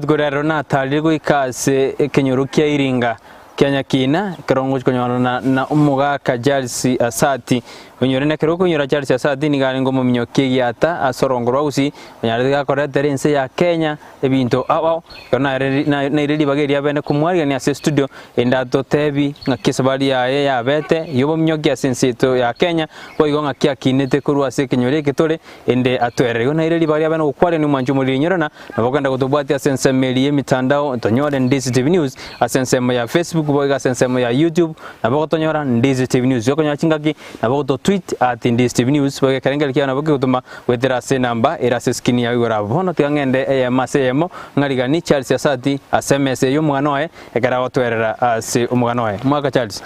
rituko ria rero natarire goika ase ekenyoro kia Iringa kia Nyakina, ekero ngochia konyorana na omogaka Charles Asati. Onyore nekero okonyora Charles Asati nigo arenge omominyoki egiata ase orongo rwa Gusii, onyarete gakoretera ense ya Kenya ebinto ao ao. Ekero naire ribaga eria bene komwarigania ase estudio, erinde atotebi ng'aki esabari yaye yabete y'obominyoki ase ense yaito ya Kenya, boigo ng'aki akinete korwa ase ekenyoro eke tore, erinde atwerere. Igo naire ribaga ria bene gokwarigania omwancho omoriri inyorana, nabo okogenda gotobwatia ase ensemo eria y'emitandao, tonyore Ndizi TV News ase ensemo ya Facebook boigo ase ensemo ya YouTube, nabo ogotonyora Ndizi TV News. Okonyora chingaki nabo ogoto tweet at Ndizi TV News, boigo ekerengerio kiao nabo kegotoma Goetera ase enamba ere ase eskini yao igoro abwo. Bono tiga ng'ende eyemo ase eyemo, ng'ariganie Charles Asati ase emesa eye y'omogano oye, ekero agotwerera ase omogano oye. Mwaka Charles.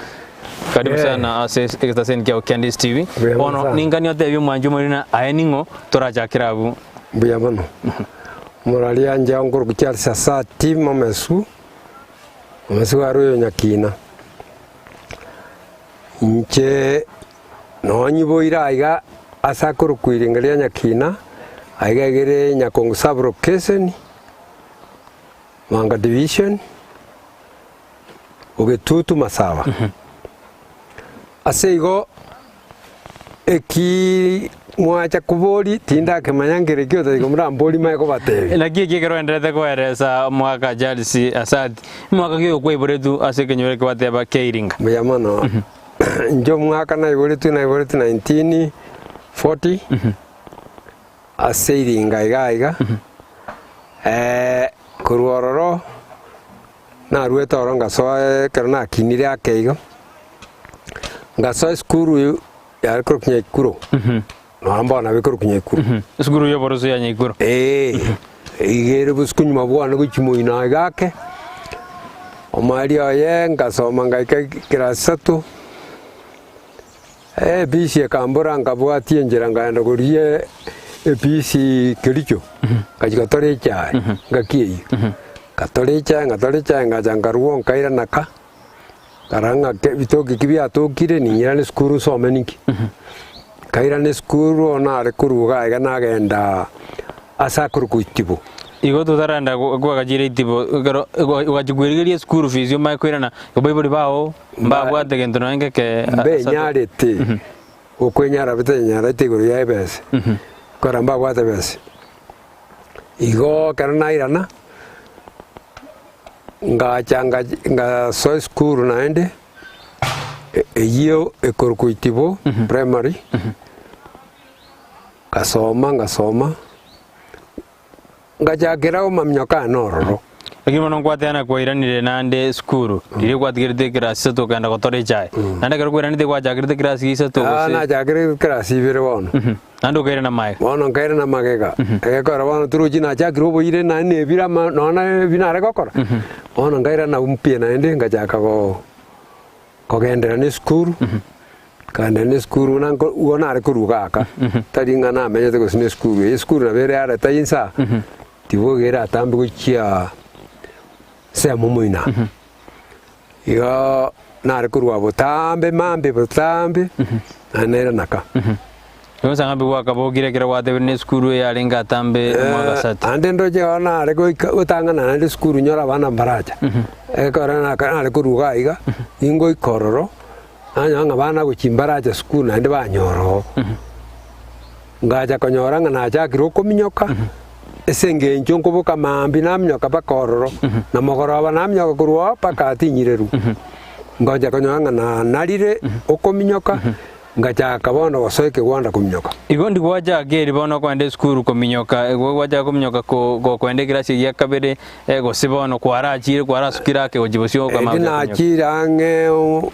Karibu Yeah. sana ase egetaseni kiao kia Ndisi TV. Mbuya mono Bono sana. ningani otebie omwanchi omorina aye ning'o torachakere abwo. Mbuya mono. Moraria inche nkorokwa Charles Asati Momesu, Momesu are oyo Nyakina. Inche Nonyiboire aiga ase akorokwa Iringa ria Nyakina, aiga egere Nyakongo Sub-location, Manga Division, Bogetutu Masaba. Ase igo eki mwacha koboria tindakemanya nkere ki otari komoramborie manye kobatebia. Naki eki ekero oenderete koeresa omogaka Charles Asati, omogaka ki oyo kwaiboretwe ase ekenyoro eke gwateba kia Iringa? Mbuya mono. Inche omwaka naiboretwe naiboretwe 1940 ase Iringa iga iga, korwa ororo naruete ororo ngasoa ekero nakinire ake igo, ngasoa esukuru yare korokwa Nyaikuro, nonya mbono nabo ekorokwa Nyaikuro. Esukuru ya oboroso ya Nyaikuro. Eeh, iga ere bosuku nyuma bwane gochia moino iga ake, Omoerio oye ngasoma ngaika class isato, ebisi ekambora nkabwatia enchera nkaenda korigia ebisi Kericho, ngachia gotora echae ngaki eyio. Ngatora echae ngatora echae ngacha nkarwa nkairana ka, nkarora ng'a ke ebitoki ki biatokire ning'irane esukuru nsome ninki. Nkairana esukuru bono nare korwa iga iga nagenda ase akorokwa Itibo. Igo totarenda kwagachire Itibo ekero ogachia kwerigeria eschool fees omanye koirana abaibori bao mbabwate gento nonye ngeke Mbenyarete, okwenyara bitenyarete igoro ya ebesa, kora mbabwate besa. Igo ekero nairana, ngacha ngasoa esukuru naende, eyio ekorokwa Itibo primary. Ngasoma, ngasoma, ngachakera omaminyoka aane ororo. Lakini bono nkwateana kwairanire naende esukuru, riria kwatigerete ekerasi isato okagenda gotora echae. Naende ekero kwairanete gwachakerete ekerasi gia isato Ah, gose? nachakire ekerasi ibere bono. Naende okairana magega. Bono nkairana magega, egekora bono torochi nachakire oboire naende na ebire ama nonya na ebi nare gokora, bono nkairana mpya naende ngachaka go kogenderera na esukuru. Kande nesukuru buna nko igo nare korwa iga aka, tari ng'a namenyete gose nesukuru eye, esukuru nabo ere areta insa, tiboigo eratambe gochia nsemo moino aa. Igooo nare korwa botambe mambia botambe, naende nairana ka. Igo nsa ng'ambi gwakabokire ekero gwatebire na esukuru eye arenge atambe omwagasati. Ande ndoche igo nare goika gotang'ana naende esukuru nyore abana mbaracha, ekero naka nare korwa iga iga, ningoika ororo. Nanyora ng'a abana gochia mbarache sukuru naende banyora oo. Ngacha konyora ng'a nachakire okominyoka, ase eng'encho nkoboka mambia naminyoka mpaka ororo, na mogoroba naminyoka korwa oo mpaka atinyirerwe. Ngocha konyora ng'a nanarire okominyoka, ngachaka bono gosoa ekegwanda kominyoka. Igo ndigwachaka eri bono okoenda esukuru kominyoka, igo gwachaka kominyoka ko gokoenda ekerasi egia kabere, gose bono kwarachire kwarasukire ake gochia bosio okamanya Eri gochaka kominyoka. nachire ang'e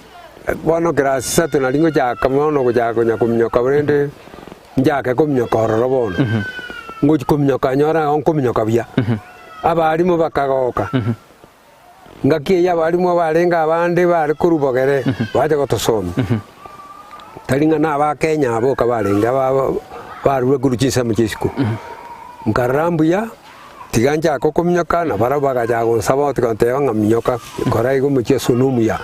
bono class isato nari ngochaka bono gochaka konya kominyoka rende nchake kominyoka ororo bono. Ngochi kominyoka nyore igo nkominyoka buya. Abalimu bakagoka, ngaki eyio abalimu barenge abande bare korwa bogere bacha gotosomia. Tari ng'a na abakenya boka barenge aba barure korwa chinsemo chia isiko. Nkarora mbuya. Tiga nchake okominyoka, na barabwo bagachaka gonsaba gonteba ng'a minyoka, kora iga omochie ase one omuya.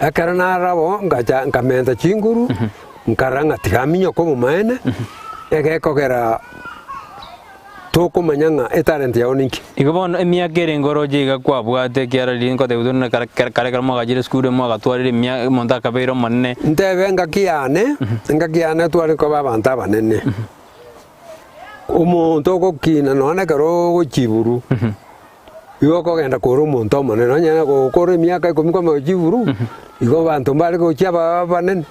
Ekero narora bo, ngacha nkamenta chinguru, nkarora ng'a tiga minyoke obomaene, egekogera. Tokomanya ng'a etalent yao ninki. Igo bono emiaka ere ngoroche iga kwabwate ekiagera riria ngotebiwa tore na kare kare kare ekero mwagachire esukuru mwagatwarire emia omonto akabeire omonene. Ntebe engaki yane, engaki yane tware koba abanto abanene. Omonto ogokina nonya na ekero ogochia iburu, igo okogenda kore omonto omonene, nonya na gokora emiaka ikomi kwamanya gochia iburu, igo abanto mbare gochia aba abanene,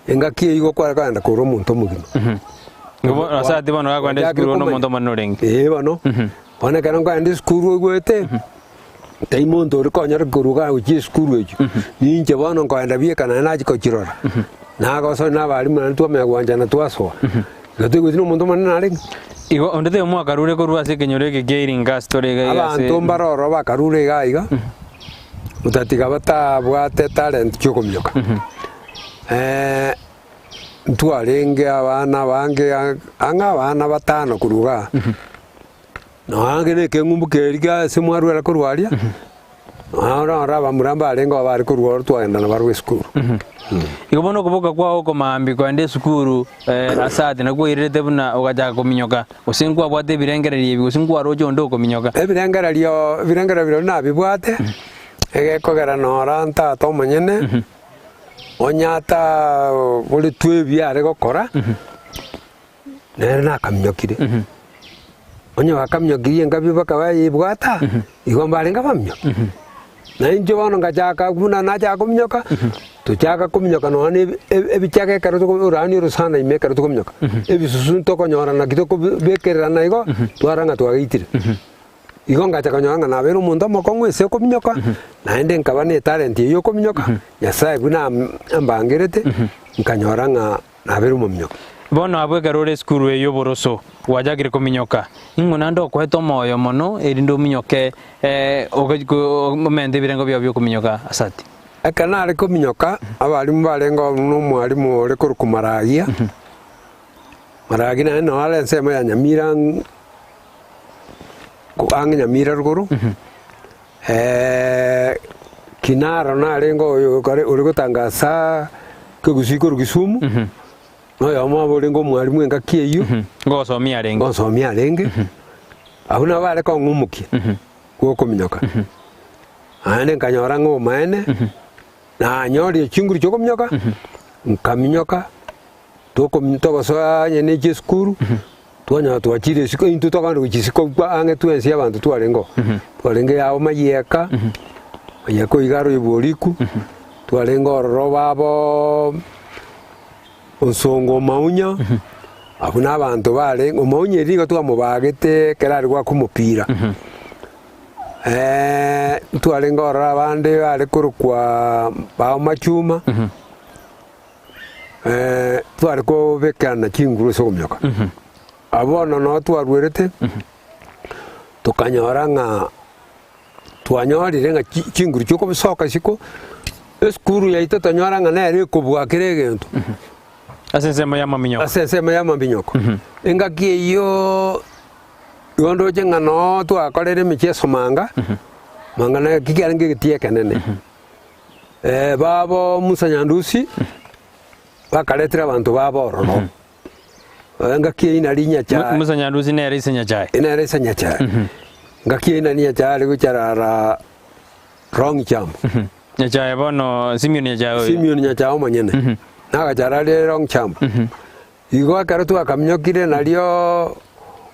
engaki eyio igo kware kogenda kore omonto omogima. Igo bono ase ati bono gakogenda Gwachakire esukuru bono komanya. omonto omonene orenge. Ee bono, bono ekero nkoenda esukuru oigwete, tai monto ore konyora korwa igaa gochia esukuru echio, ninche bono nkoenda bieka naende nachia kochirora, nagosoa na abalimu naende twamanya gwanchana twasoa, igo toigweti na omonto omonene narenge. Igo onde taiyo mwakarure korwa ase ekenyoro eke kia Iringa ase tore iga iga ase. Abanto mbare ororo bakarure iga iga, gotatiga batabwate talent chiokominyoka. Ntwarenge abana abange ang'e abana batano korwa igaa, nonya na ekeng'umbu keria kia ase mwarwera korwa aria, nonya ororo abamura mbarenge oo bare korwa oro twagenda nabarabwo esukuru. Igo bono okoboka kwao okomaambia kogenda esukuru ase ati nakwo kwairerete buna ogachaka kominyoka, gose nkwabwate ebirengererio ebi gose nkwaroche onde okominyoka? Ebirengererio ebirengererio biria nabibwate, egekogera nora ntata omonyene. Onye ataboretwe ebi are gokora, nere nakaminyokire. Onye bakaminyokirie engabi bakaba bayebwata, igo mbarenge abaminyoki. Na inche bono ngachaka buna nachaka kominyoka, tochaka kominyoka nonya na ebi ebichake ekero toko orania orosana ime ekero tokominyoka, ebisusu ntokonyora naki tokobekererana igo, twarora ng'a twageitire. Igo ngacha konyora ng'a nabeire omonto omokong'u ase okominyoka, naende nkaba ne etalent eyio y'okominyoka, Nyasae buna ambangerete, nkanyora ng'a nabeire omominyoki. Bono abwo ekero ore esukuru eye y'oboroso, gwachakire kominyoka, ning'o naende okoete omoyo mono erinde ominyoke omente ebirengo biao bi'okominyoka asati? Ekero nare kominyoka, abalimu barenge oo buna omwalimu ore korokwa Maragia, Maragia naende noo are ensemo ya Nyamira ang'e Nyamira rogoro, Kinara narenge oyo kare ore gotangasa kegusii korwa Kisumu, na oyomo obo orenge omwalimu engaki eyio, Ngosomia arenge. ngosomia arenge, abwo nabo bare kong'umukia gokominyoka. Naende nkanyora ng'a obomaene, nanyorire chinguru chiokominyoka, nkaminyoka. Tokomi togosoa onye ne chisukuru, twanyora twachire isiko intwe twakogenda gochia isiko kwa ang'e twensi abanto twarenge oo. Twarenge yao mayeka, mayeka oiga aro eboriku, twarenge ororo babooo onsongo omaunya, abwo na abanto barenge omaunya erio nigo twamobagete ekero are goaka omopira. Ntwarenge ororo abande bare korokwa bao machuma. Tware kobekerana chinguru ase okominyoka. Abwo bono noo twarwerete, tokanyora ng'a twanyorire ng'a chi- chinguru chia okosoka isiko, esukuru yaito tonyora ng'a nere ekobua kera egento. Ase ensemo y'amaminyoko. Ase ensemo y'amaminyoko. Engaki eyiooo igo ndoche ng'a noo twakorire emicheso manga, manga naki kiarenge egetii ekenene. Babo Musa Nyandusi bakaretera abanto babo ororo. Engaki eyio nari Nyachae. Musa Nyandusi nere ise Nyachae. Nere ise Nyachae. Engaki eyio nari Nyachae are gocharara Long Jump. Nyachae bono Simeon Nyachae oyo. Simeon Nyachae omonyene. Nagachara are Long Jump. Igo ekero twakaminyokire nario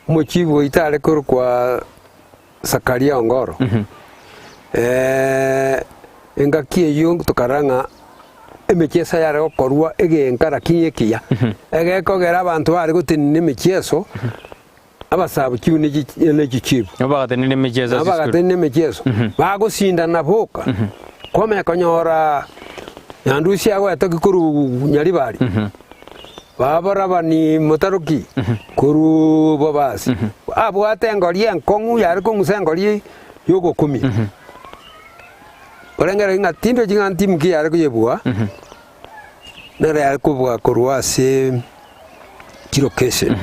omochibu oito are korokwa Zakaria Ongoro, engaki eyio tokarora ng'a emechieso yare gokorwa egenka lakini ekiya, egekogera abanto bare gotenena emechieso, abasabu chibu ne chi ne chichibu. Nabo bagatenena emechieso Nabo ase esukuru. bagatenena emechieso, bagosindana boka, kwamanya konyora Nyandusi agoetoki korwa Nyaribari. Baborabani motaroki korwa bobasi, abwate engori enkong'u yare kong'usa engori y'ogokumia. Orengereria ng'a tindochi ng'a ntimu ki yare koyebua, nere yare kobua korwa ase chilocation.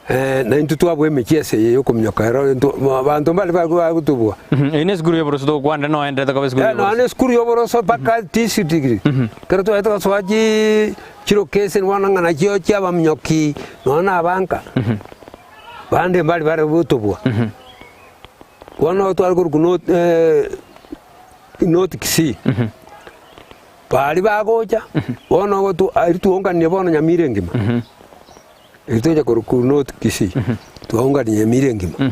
Na intwe twabua emechieso eye y'okominyoka ero intwe abanto mbare bagotobua. Eye nesukuru y'oboroso togokwanera noenderete koba esukuru Nonya y'oboroso. nesukuru y'oboroso mpaka district. Ekero twagete gosoa chilocation bono ng'a nachio chiabaminyoki nonya na abanka. Bande mbare bare gotobua. Bono tware korokwa North North Kisii. Baria bagocha, bono ogotu aria twaungania bono Nyamira engima. Erio twacha korokwa North Kisii, twaungania Nyamira engima.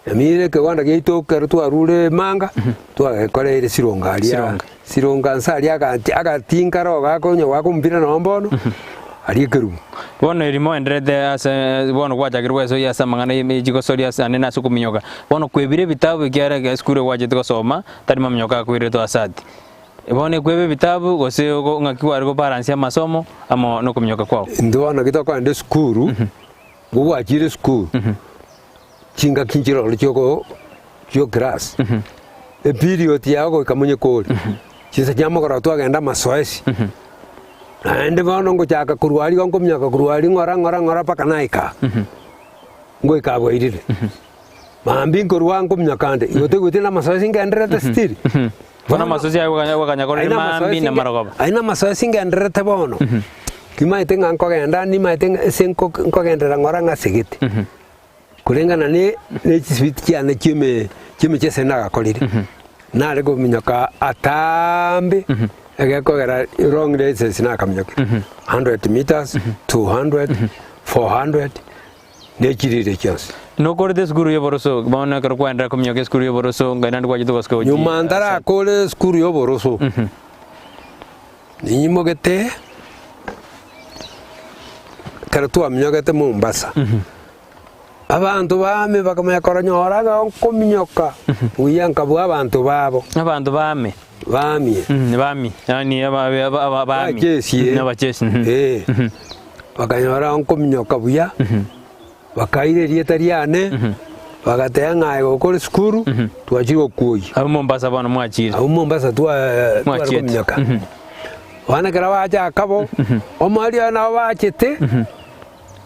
Nyamira ekeganda giaito ekero twarure emanga, twagekoreire sironga aria, Sironga. sironga nse aria agati agatinga kare gakonya goaka omopira nonye bono, aria ekerubo. Bono eri moenderete ase bono gwachakire gwesoyia ase amang'ana ye chigosoria ase ane na ase okominyoka. Bono kwebire ebitabu ekiagera ekero esukuru gwachete gosoma, tari maminyoka akoiretwe ase ati. Bono ekweba ebitabu gose ogo ng'aki kware gobalansia amasomo amo na okominyoka kwao. Intwe bono naki tokogenda esukuru, nigo gwachire esukuru, chingaki nchiroro chioko chio class, eperiod yao goika monye kore, chinsa chia mogoroba twagenda amasoesi, naende bono ngochaka korwa aria igo nkominyoka korwa aria ng'ora ng'ora ng'ora mpaka naika aa, ngoika abwairire. Mambia nkorwa aa nkominyoka ande, igo toigweti na amasoesi ngendererete still. Bono amasoesi aye gwakanya gwakanyakorire Aye mambia na marogoba. Aye namasoesi ngendererete bono, timaete ng'a nkogenda, nimaete ng'a ase nko nkogenderera ng'ora ng'asegete. Korengana ne ne chisibiti chiane chieme chiemechieso eye nagakorire, nare kominyoka ataambe, egekogera long races nakaminyokire, 100 meters, 200, 400, ne chirire chionsi. Nokorete esukuru y'oboroso, bono ekero kwaenderera kominyoka esukuru y'oboroso, ngai naende gwachete gosika gochia Nyuma ntarakore esukuru y'oboroso, ninyimogete ekero twaminyogete Mombasa, abanto bame bakamanya koronyora ng'a nkominyoka buya nkabua abanto babo. Abanto bame. Bamie. Bamie, yaani aba aba aba bamie. Abachesie. Abachesi. Eh. Bakanyora nkominyoka buya, bakaira erieta riane, bagateba ng'a aye gokora esukuru, twachire gokuoyia. Abwo Mombasa bono mwachire. Abwo Mombasa twa tware Mwachiete. kominyoka. Bono ekero bachaka bo, omwarimu oye nabo bachete,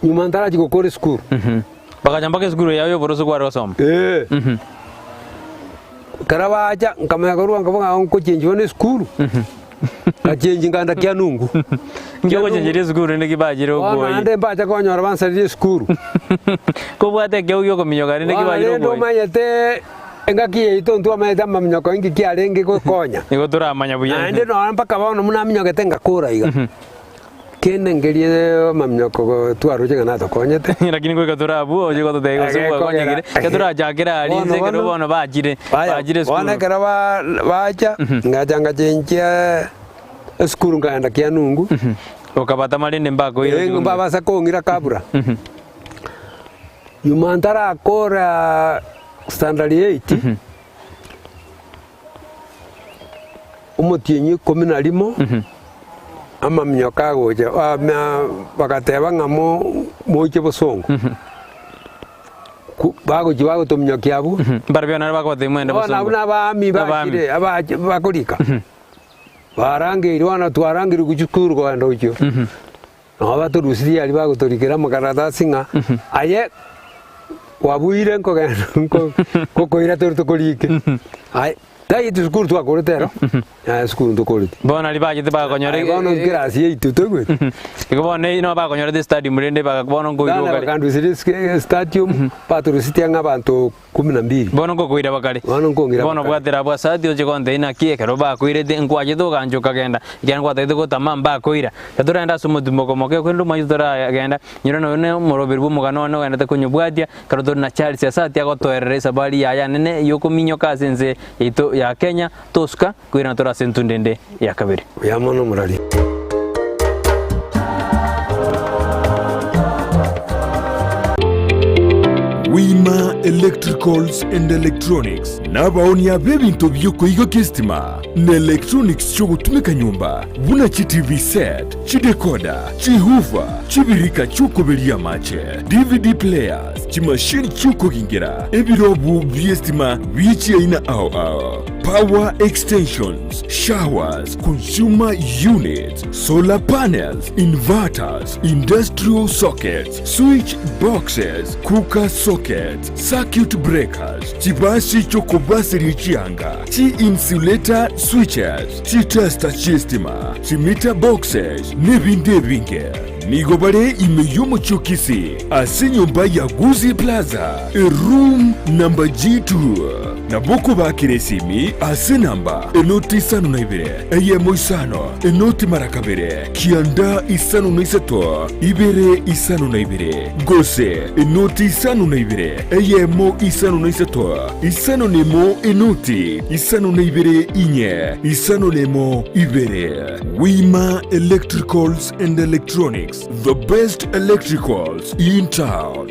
nyuma ntarachia gokora esukuru. Bagacha mpaka esukuru yao y'oboroso kware gosoma. Eh. Ekero bacha, nkamanya korwa nkaboka ng'a ngochengi bono esukuru, ngachengi nkagenda Kianungu. Inki ogochengeria esukuru rende ki bachire Bono okoyia? naende mbacha konyora bansaririe esukuru. Kobwate ekeegwa giokominyoka rende ki Bono bachire rende okoyia? omanyete engaki yaito ntwamanyete amaminyoko inki kiarenge gokonya. Nigo toramanya buya. Naende nonya mpaka bono buna aminyogete ngakora iga. Kende nkerie amaminyoko twaroche ng'a natokonyete. Lakini goika tore abwo oche gototebia gose gwakonyekire, ekero torachakere aria inse ekero bono bachire, bachire Bono esukuru. ekero bacha, ngacha ngachenchia esukuru nkaenda Kianungu. Okabatama rende mbakoira Eh, oche komanya. mbabasa kong'ira kabura. Nyuma ntarakora standard eight, Omotienyi ikomi na rimo, amaminyoko agocha, bagateba ng'a moiche bosongo. Bagochia bagotominyokia abwo. Mbarabio naro bakobatebia moende Bono bosongo. abwo nabami bachire, abache bakorika. Barangeirwe bono twarangeirwe gochia sukuru kogenda gochia. Nabo batorusirie aria bagotorikera amakaratasi ng'a aye kwabuire nkogenda nko ngokoira tore tokorike. Aye taieti sukuru twakorete ero, yaya sukuru ntokoreti. Bono aria bachete bagakonyora Aye bono class yaito toigwete. Igo bono nabo bakonyorete stadium rende baga bono nkoirwa Bono okare. bakandusirie esike stadium, batorusitie ang'e abanto kumi na mbili. Bono nkokoira bakare. Bono nkong'ira Bono bakare. bwatera abwo asati oche gontebia naki ekero bakoirete nkwachete ogancha okagenda, ekiagera nkwatagete gotama mbakoira. Ekero toragende ase omotimoko omoke korende omanyete toragenda, nyora noyo ne omoroberi bw'omogano one ogendete konyobwatia, ekero tore na Charles Asati agotoerera esabari yaye anene yokominyoka ase ense yaito ya Kenya, tosuka koirana tore ase entunda ende ya kabere. Buya mono omorari. Wima Electricals and Electronics nabaonia b'ebinto bi'okoigokia esitima na electronics chi'ogotumeka nyomba buna chi TV set, chidecoder, chihoofer, chibirika chi'okoberia amache, DVD players, chimashini chi'okogingera, ebirobu bi'esitima bie chiaina ao ao, power extensions, showers, consumer units, solar panels, inverters, industrial sockets, switch boxes, cooker sockets, circuit breakers, chibasi chi'okobaseria chianga, chi-insulator switches, chitester chi'estima, chimeter boxes, nebinde ebinge. Nigo bare ime y'omochie o Kisii ase enyomba ya Gusii Plaza, eroom number G2. Nabo okobakera esimi ase enamba enoti isano na ibere, eyemo isano, enoti mara kabere, kianda isano na isato, ibere isano na ibere, gose enoti isano na ibere, eyemo isano na isato, isano na emo enoti isano na ibere inye, isano na emo ibere. Wima Electricals and Electronics, the best electricals in town.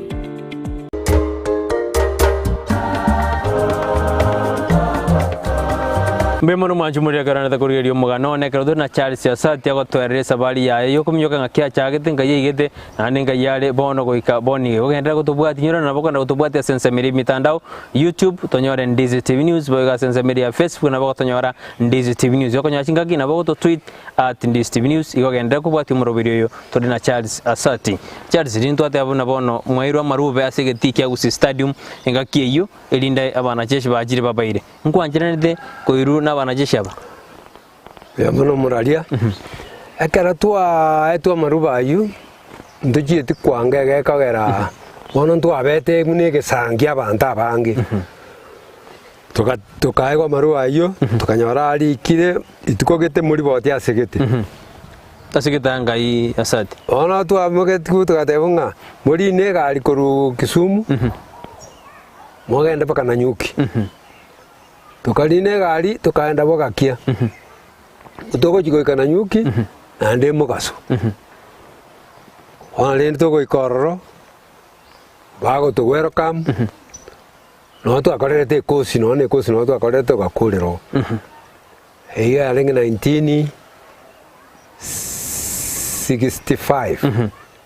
Mbuya mono mwanche omoriri ekero aranete korigereria omogano one ekero tore na Charles Asati agotoerera esabari yaye yokominyoka ng'aki achagete nkai aigete naende nkai are bono goika bono iga. Gogenderera gotobwatia inyora nabo okogenda gotobwatia ase ensemo eria emitandao YouTube tonyore Ndizi TV News boigo ase ensemo eria ya Facebook nabo ogotonyora Ndizi TV News. Okonyora chingaki nabo ogototweet at Ndizi TV News igo genderera kobwatia omoroberi oyo tore na Charles Asati. Charles riria ntwateba buna bono mwairwe amarube ase egetii kia Gusii Stadium engaki eyio erinde abanajeshi bachire babaire. Nkwancheranete koirwa nabanajeshi aba? Mbuya mono omoraria, ekero twaetwe amarube ayio, ntochieti kwanga egekogera bono ntwabete buna egesangi abanto abange. Toka tokaegwa amarube ayio, tokanyora arikire rituko gete moriboti ase gete. Ase gete Ngai asati. Bono twamogetigwe togatebwa ng'a morine egari korwa Kisumu, mogende mpaka Nanyuki. Tokarina egari tokaenda bogakia, togochia goika Nanyuki naende mogaso. Bono rende togoika ororo, bagoto welcome, nonye twakorerete ekosi nonye na ekosi nonye twakorerete togakorera oo. Eyio yarenge 1965.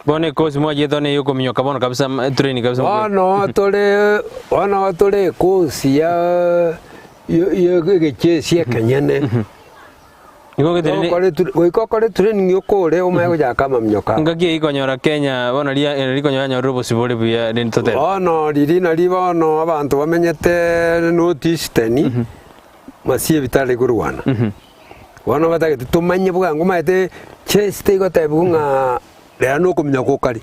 Bono ekosi mwachiete one yokominyoka bono kabisa etrain kabisa Bono tore bono tore ekosi ya egecheshi ekenyene. Nigo geterine Okore goika okore training okore omanye gochaka amaminyoka. Engaki eyio konyora Kenya bono ria rikonyora yanyorire obosibore buya rende totebe. Bono riria nari bono abanto bamenyete North Eastern masie bitari korwana. Bono batagete tomanye bwango omanyete chess tegotebiwa ng'a rero nokominyoka okare.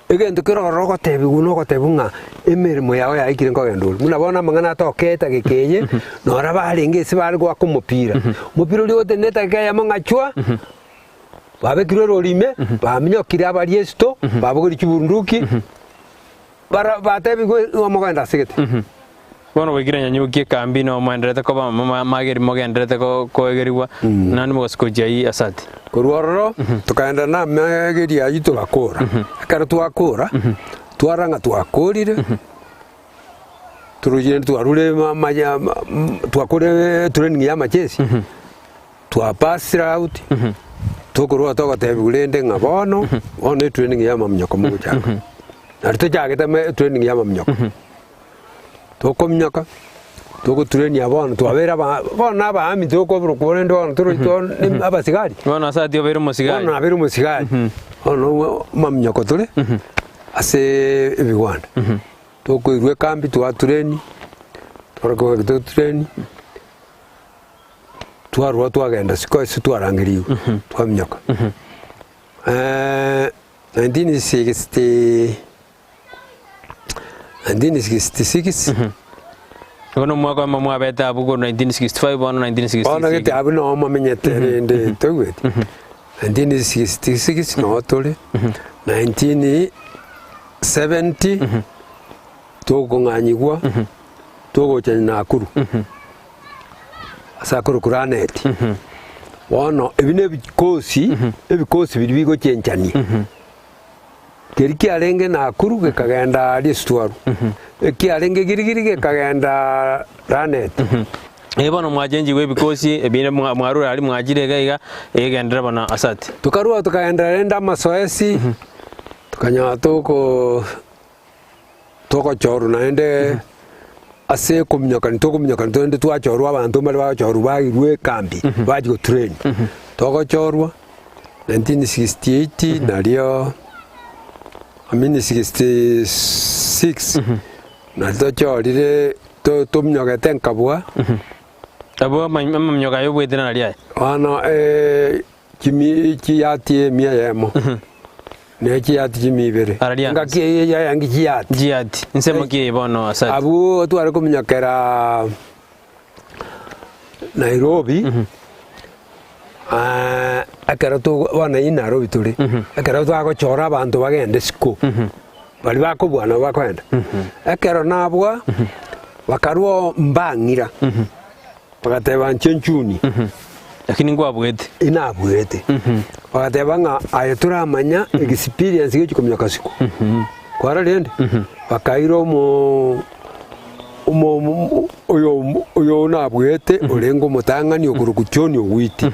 Egento kere ororo ogotebiwa nogotebiwa ng'a emeremo yao yaikire nkogenda ore. Buna bono amang'ana atokete egeka eye, nora barenge ase bare goaka omopira. Omopira oria ogotenena edageka eyemo ng'a chwa, babekirwe erori ime, baminyokire abaria esito, babogoria chibunduki, bara batebigwe ng'a mogende ase gete. Bono gwaikire nyanyuki ekambi na omoenderete koba mageri mogenderete koegerigwa, naende mogasika gochia ayio asati. Korwa ororo tokaenda namageri ayio togakora. Ekero twakora, twarora ng'a twakorire, torochire twarure twakorire training ya amacheshi, twapasire out, tokorwa togotebiwa rende ng'a bono, bono etraining ya amaminyoko mogochaka. Nario tochagete etraining ya amaminyoko. Tokominyoka, togoturenia bono twabeire aba bono na abaami tokoborokwa korende bono tore to abasigari. Bono ase ati obeire omosigari. Bono nabeire omosigari, bono omo omaminyoko tore ase ebigwanda. Tokoirwa ekambi twatureni, twaroka totureni, twarwa twagenda isiko ase twarangerigwe, twaminyoka. 1960. 1966 Bono omwaka oyomo mwabete abwo korwa 1965 bono 1966 bono gete abwo noo momenyete rende toigweti 1966 noo tore 1970 tokong'anyigwa togocha Nakuru ase akorokwa Lanet bono ebi na ebikosi ebikosi biria bigochenchania. Keria kiarenge Nakuru gekagenda aria Esitwaru, ekiarenge Girigiri gekagenda Lanet. Ee bono mwachenchigwe ebikosi ebinde mwarure aria mwachire iga iga, egenderera bono asati. Tokarua tokagenderera rende amasoesi, tokanyora toko togochorwa naende ase okominyokani tokominyokani torende twachorwa abanto mbare bagochorwa bairwe ekambi bachia gotrain. Togochorwa 1968 nario I mean 66 nario tochorire to- tominyogete nkabua. Abwo amaminyoka aye obwete nari aye? Bono chimi chiyati emia eyemo. Ne chiyati chimia ibere. Araria. Engaki eye yayangi chiyati. Chiyati. Ensemo ki eye bono Asati? Abwo tware kominyokera Nairobi, ekero to bono eyio Nairobi tore, ekero twagochora abanto bagende isiko, baria bakobua nabo bakoenda. Ekero nabua, bakarwa mbang'ira, bagateba inche nchuni. Lakini nkwabuete. Inabuete. Bagateba ng'a aye toramanya experience gochia kominyoka isiko. Kwarora rende, bakaira omo omo omo oyo oyo nabuete orenge omotang'ani okorokwa John Owiti.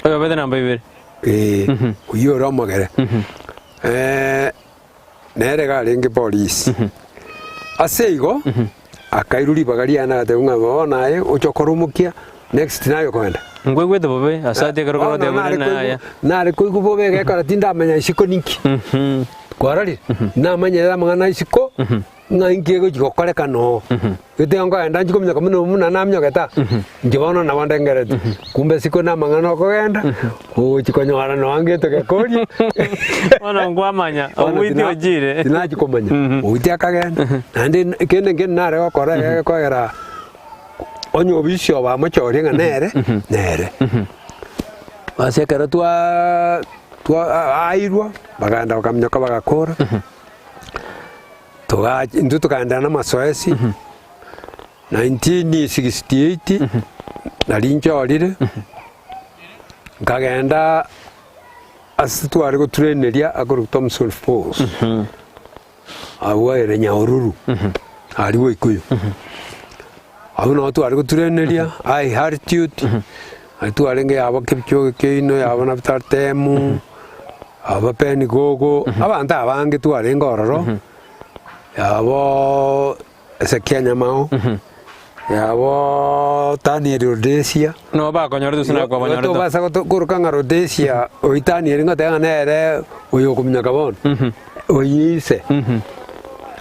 Oyo obete namba ibere. Ee, oyio ore omogere. Nere iga arenge polisi. Ase igo, akairwa ribaga riane agateba ng'a bono aye oche okore omokia, next naye okogenda. Nkoigwete bobe ase ati ekero Bono koroteba nare buna koigwa yaya. nare koigwa bobe egekora tindamanya isiko ninki. Kwarorire? Namanyete amang'ana a isiko, ng'a inki egochi gokorekana oo. Gete nkogenda nchi kominyoka buna buna naminyokete aa, inche bono nabo ndengereti. Kumbe isiko na amang'ana okogenda, ogochi konyora nonya ngento gekoria. Bono nkwamanya, Bono owiti tina- ochire. tinachi komanya, owiti akagenda, naende kende nkende nare gokora egekogera onye obisi obo amochorie ng'a nere, nere. Ase ekero twa twa airwa, bakagenda bakaminyoka bagakora. Togacha intwe tokaenderera na amasoesi, 1968, nari nchorire, nkagenda ase tware gotraineria akorokwa Thomson Falls, abwo ere Nyahururu, aria Gikuyu. Abwo nabo tware gotraineria, high altitude, aria twarenge yabo Kipchoge Keino, yabo Naftali Temu. Aba Ben Gogo, abanto abange twarenge ororo, yabo Hezekia Nyamao, yabo Daniel Rhodesia. Nabo bakonyorete gose Igo nakwabanyorete. tobasa goto koroka ng'a Rhodesia oyi Daniel ngoteba ng'a nere oyo okominyoka bono, oyi ise,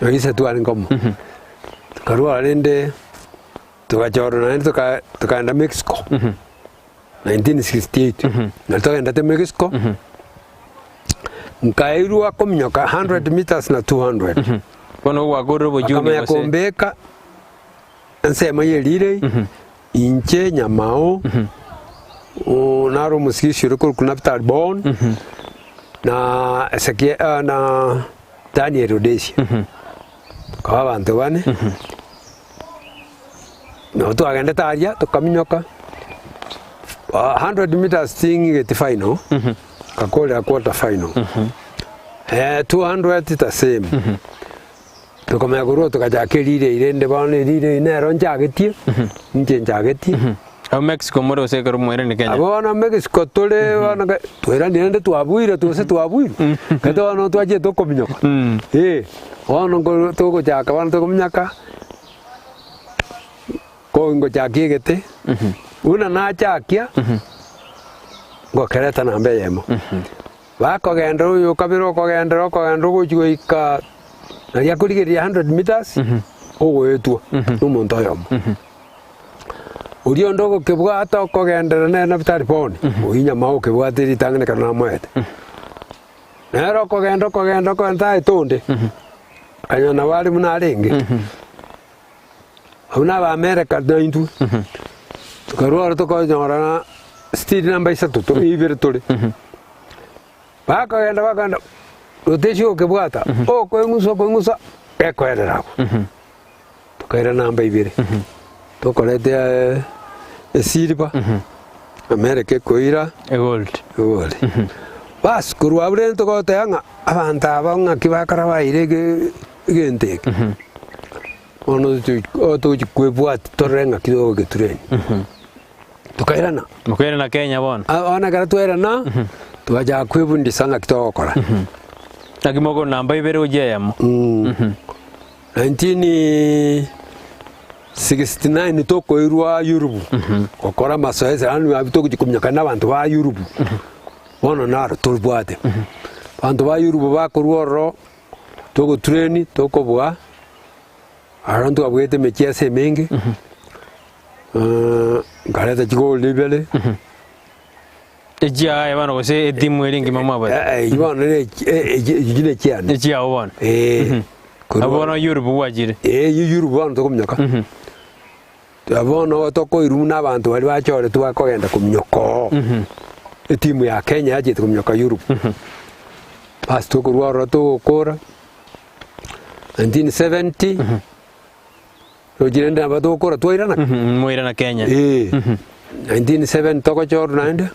oyi ise twarenge omo. Tokarwara rende, togachorwa naende toka tokaenda Mexico. 1968, nari togendete Mexico, nkairwa kominyoka 100 meters na 200. Bono gwakorire obojuni Bakamanya gose? kombeka ensemo ye relay, inche Nyamao, oo naro omosigisi ore korokwa Naftali Bon, na Ezekiel na Daniel Rhodesia. Tokaba abanto bane. Nabo twagendete aria tokaminyoka, 100 meters ting'igeti final, ngakorera quarter final, 200 the same. Tokamanya korwa oo togachaka erira rende bono erira eri nero nchagetie, inche nchagetie. Abwo Mexico more gose ekero mwairane Kenya? Abwo bono Mexico tore bono ge twairani rende twabuire gose twabuirwe, gete bono twachiete okominyoka, eh, bono nko togochaka bono tokominyoka. Ko ngochakia egete, buna nachakia, ngokereta namba eyemo. Bakogenda oyo okabere okogendera okogendera ogochia goika nari akorigereria 100 meters, ogoetwa na omonto oyomo. Oria onde ogokebwata okogendera nere nabitari boni, oyio nyamao okebwate ritang'ani ekero namoete. Nere okogenda okogenda okogenda taete onde, akanyora nabo are buna arenge. Abwo na Abaamereka na intwe, tokarwa oro tokonyorana still namba isato to ibere tore. Bakogenda bakogenda, rotation okebwata, okoeng'usa okoeng'usa, gekoerera abwo. Tokaira namba ibere, tokorete esilver, America ekoira Egold. egold. Bas korwa abwo rende togoteba ng'a abanto aba ng'aki bakara baire ege egento eke. Bono togochi kwebwati torore ng'aki togogeturenia. Tokairana. Mokairana Kenya bono. Ah, bono ekero twairana, togachaka kwebundisa ng'aki togokora. Naki mokore namba ibere gochia eyemo. 1969 tokoirwa Europe gokora amasoesi yaani abwo togochi kominyokana na abanto ba Europe. Bono naro tobwate. Abanto ba Europe bakorwa ororo. Togotrain tokobua, aro ntwabwate emechiesa emenge, nkareta chigoli ibere. Echiaye bono gose etimu ere engima mwabwate? Eh, eh, eyio bono ne echi- eh, echi- echi ne echiane. Echiao bono. Eh. Korwa- Abwo bono Europe gwachire. Eh, eyio Europe bono tokominyoka. Bono tokoirwa buna abanto baria bachoretwe bakogenda kominyoka oo. Etimu ya Kenya yachete kominyoka Europe. Basi tokorwa ororo togokora 1970, roche rende nabo togokora twairana. Mwairana Kenya. Eh, 1970 togochorwa naende,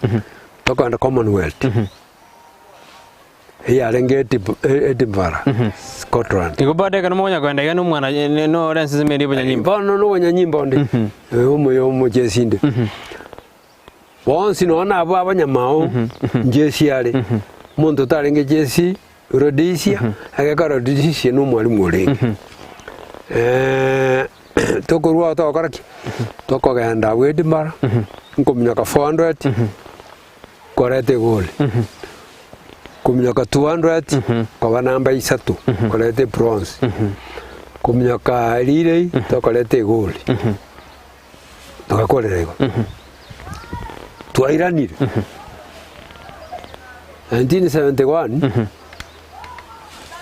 tokogenda Commonwealth. Eyarenge Edinburgh, Scotland. Igo bado ekero mokonya kogenda iga nomwana nore ase ensemo eria y'obonyanyimbo. Bono nobonyanyimbo onde, omoyo omochesi inde. Bonsi nonya nabwo abanyamao njesi are, omonto otarenge jesi Rhodesia, ageka Rhodesia na omwalimu orenge. Tokorwa ao togokora ki? Tokogenda abwo Edinburgh, nkominyoka 400, koreta egoli, kominyoka 200, koba namba isato, koreta ebronze, kominyoka relay, tokoreta egoli. Togakorera igo. Twairanire. 1971,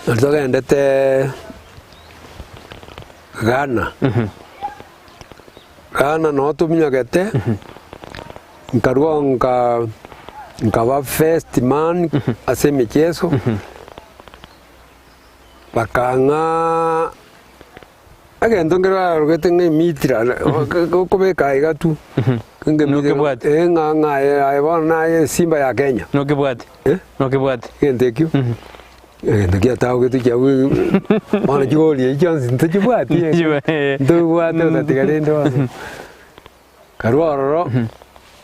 nari togendete Ghana. Ghana noo tominyogete, nkarwa nka nkaba first man ase emicheso, bakang'a Egento nkere barogete ng'a emitira, okobeka aiga tu, Nokebwate. eh, ng'a ng'a aye aye bono naye esimba ya Kenya. Nokebwate. Eh? Nokebwate. Egento ekio, egento kiatagogetwe kiabwo bono chigori echio chionsi ntochibwati ntobwate otatiga rende bono. Karwa ororo,